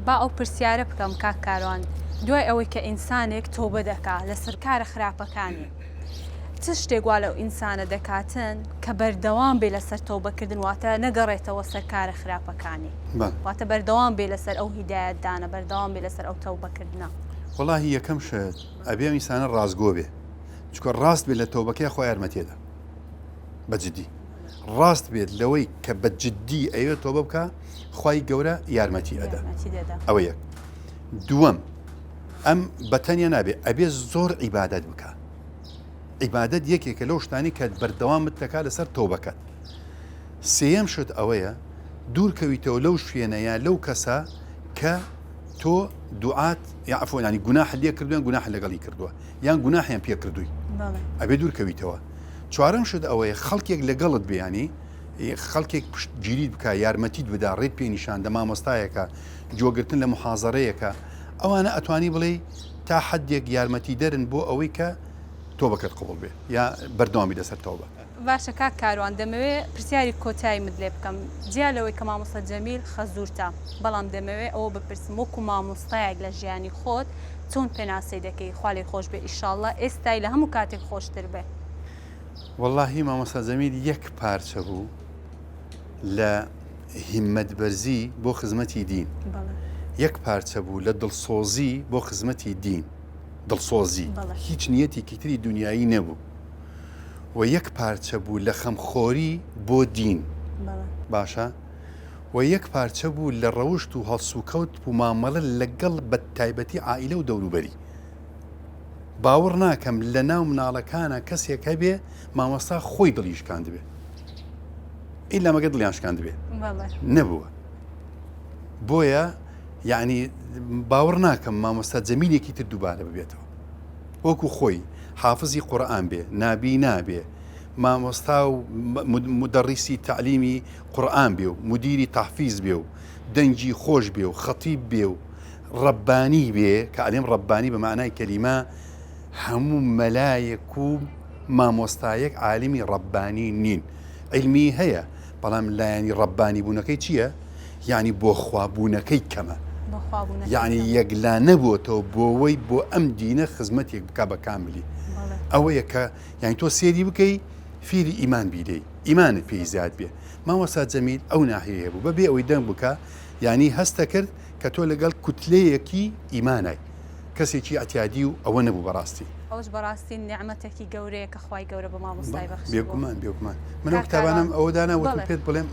با ئەو پرسیارە بکەم کاک کاروان دوای ئەوەی کە ئینسانێک تۆبە دەکا لەسەر کارە خراپەکانی چ شتێک وا لەو ئینسانە دەکاتن کە بەردەوام بێ لەسەر تۆبەکردن واتە نەگەڕێتەوە سەر کارە خراپەکانی واتە بەردەوام بێ لەسەر ئەو هیدایەت دانە بەردەوام بێ لەسەر ئەو تەوبەکردنە. وەڵاهی یەکەم شت ئەبێ ئەم ئینسانە ڕاستگۆ بێ چونکە ڕاست بێت لە تەوبەکەی خوا یارمەتیەدا بە جدی ڕاست بێت لەوەی کە بە جدی ئەوێت تۆبە بکە خوای گەورە یارمەتی ئەدا ئەوە یەک دووەم ئەم بەتەنیا نابێ ئەبێ زۆر عیبادەت بکە عیبادەت یەکێکە لەو شتانی کە بەردەوامت دەکات لەسەر تۆبەکەت سێیەم شت ئەوەیە دوورکەویتەوە لەو شوێنە یا لەو کەسە کە تۆ دوعات یا عەفوەن یانی گوناحت لێ کردووە یان گوناحت لەگەڵی کردووە یان گوناحیان پێ کردووی ئەبێ دوورکەویتەوە چوارەم شت ئەوەیە خەڵکێک لەگەڵت بیانی خەڵکێک پشتگیریت بکە یارمەتیت بدا ڕێت پێ نیشان دە مامۆستایەکە جۆگرتن لە محازەرەیەکە ئەوانە ئەتوانی بڵێ تا حدێک یارمەتی دەرن بۆ ئەوەی کە تۆبەکەت قبوڵ بێ یا بەردەوامی لەسەر تەوبە. باشە کاک کاروان دەمەوێ پرسیاری کۆتاییمت لێ بکەم جیا لەوەی کە مامۆستا جەمیل خەزورتە بەڵام دەمەوێ ئەوە بپرسم وەکو مامۆستایەک لە ژیانی خۆت چۆن پێناسەی دەکەی خوا لێی خۆش بێ ئیشاڵڵا ئێستای لە هەموو کاتێک خۆشتر بێ. وەڵاهی مامۆستا جەمیل یەک پارچە بوو لە هیممەت بەرزی بۆ خزمەتی دین یەک پارچە بوو لە دڵسۆزی بۆ خزمەتی دین دڵسۆزی هیچ نیەتێکی تری دنیایی نەبوو و یەک پارچە بوو لە خەمخۆری بۆ دین باشە و یەک پارچە بوو لە ڕەوشت و هەڵسوکەوت و مامەڵە لەگەڵ بە تایبەتی عائیلە و دەوروبەری باوەڕ ناکەم لە ناو مناڵەکانە کەسێک هەبێ مامۆستا خۆی دڵی شکاندبێ ئیلا مەگە دڵیان شکاندبێ نەبووە بۆیە یعنی باوەڕ ناکەم مامۆستا جەمیلێکی تر دووبارە ببێتەوە وەکو خۆی حافزی قورئان بێ نابینا بێ مامۆستا و مودەڕیسی تەعلیمی قورئان بێ و مودیری تەحفیز بێ و دەنگی خۆش بێ و خەتیب بێ و ڕەبانی بێ کە ئەلێم ڕەبانی بە مەعنای کەلیمە هەموو مەلایەک و مامۆستایەک عالمی ڕەبانی نین عیلمی هەیە بەڵام لایەنی ڕەبانی بوونەکەی چییە؟ یعنی بۆ خوابوونەکەی کەمە یعنی یەکلا نەبووتەوە بۆوەی بۆ ئەم دینە خزمەتێک بک بە کاملی ئەوەیە کە یعنی تۆ سێری بکەی فێری ئیمان بیدەی ئیمانت پێی زیاد بێ مامۆستا جەمیل ئەو ناحیەیە بوو بەبێ ئەوەی دەنگ بکە یعنی هەستە کرد کە تۆ لەگەڵ کوتلەیەکی ئیمانای کەسێکی ئەتیادی و ئەوە نەبوو بەڕاستی. ئەوەش بەڕاستی نیعمەتێکی گەورەیە کە خوای گەورە بە مامۆستای بەخشیوە. بێگومان بێگومان من ئەو کتابانەم ئەوە دانا وتم پێت بڵێم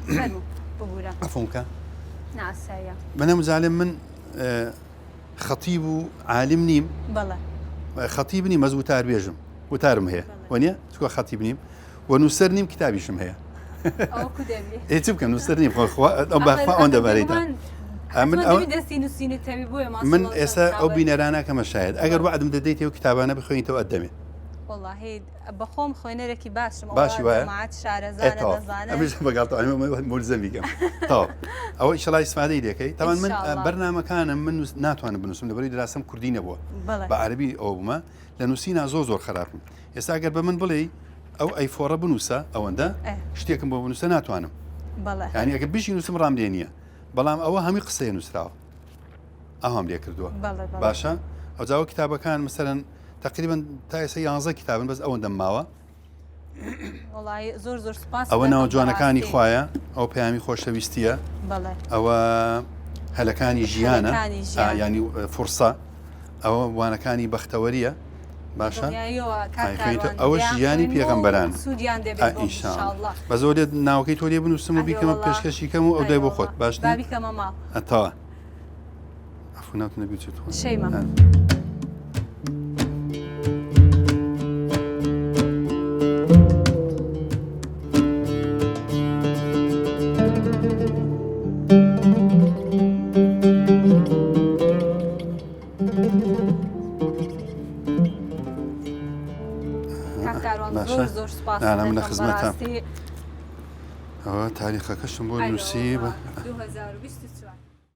ببورە عەفوم کە نا ئاساییە. من ئەمزانم من خەتیب و عالم نیم بەڵێ خەتیب نیم بەس وتار بێژم وتارم هەیە وەنیە چکە خەتیب نیم و نووسەر نیم کتابیشم هەیە ئێ چ بکەم نووسەر نیم خۆ ئەوەندە بەریدا من ئەو دەستی نووسینت هەبی بۆیە من ئێستا ئەو بینەرانە کەمە شاید ئەگەر وعدم دەدەیت و کتابانە بخوێنیتەوە ئەدەمێ واللهی بەخۆم خوێنەرێکی باشم باشی وایە شارەزانە بەگەڵ ملزەمی کەم تەواو ئەوە ئیشەڵا ئیسفادەی لەکەی تاوان من بەرنمەکانم من ناتوانم بنووسم لەبەری دراسم کوردی نەبووە بە عەربی ئەو بوومە لە نووسینا زۆر زۆر خراپم ئێستا گەر بە من بڵێی ئەو ئەیفۆڕە بنووسە ئەوەندە شتێکم بۆ بنووسە ناتوانم یعنی ئەگە بژی نووسم ڕام لێ نییە بەڵام ئەوە هەمووی قسەیە نووسراوە ئەوام لێ کردووە باشە ئەوجاوە کتابەکان مثلەن تقریبا تا ئێستا یانزە کتابن بەس ئەوەندەم ماوە زۆر زۆر سپاس ئەوە ناوە جوانەکانی خوایە ئەو پەیامی خۆشەویستیە ئەوە هەلەکانی ژیانە ینی فرسە ئەوە وانەکانی بەختەوەریە باشە ئەوە ژیانی پێغەمبەران بە زۆر لێت ناوەکەی تۆ لێ بنووسم و بیکەمە پێشکەشی کەم و ئەو دای بۆ خۆت باش ئەتەوە عفو ناوت نەبیچێت شەیمە. من لە خزمەتە ئەوە تاریخەکەشم بۆ نووسی بە. 2024.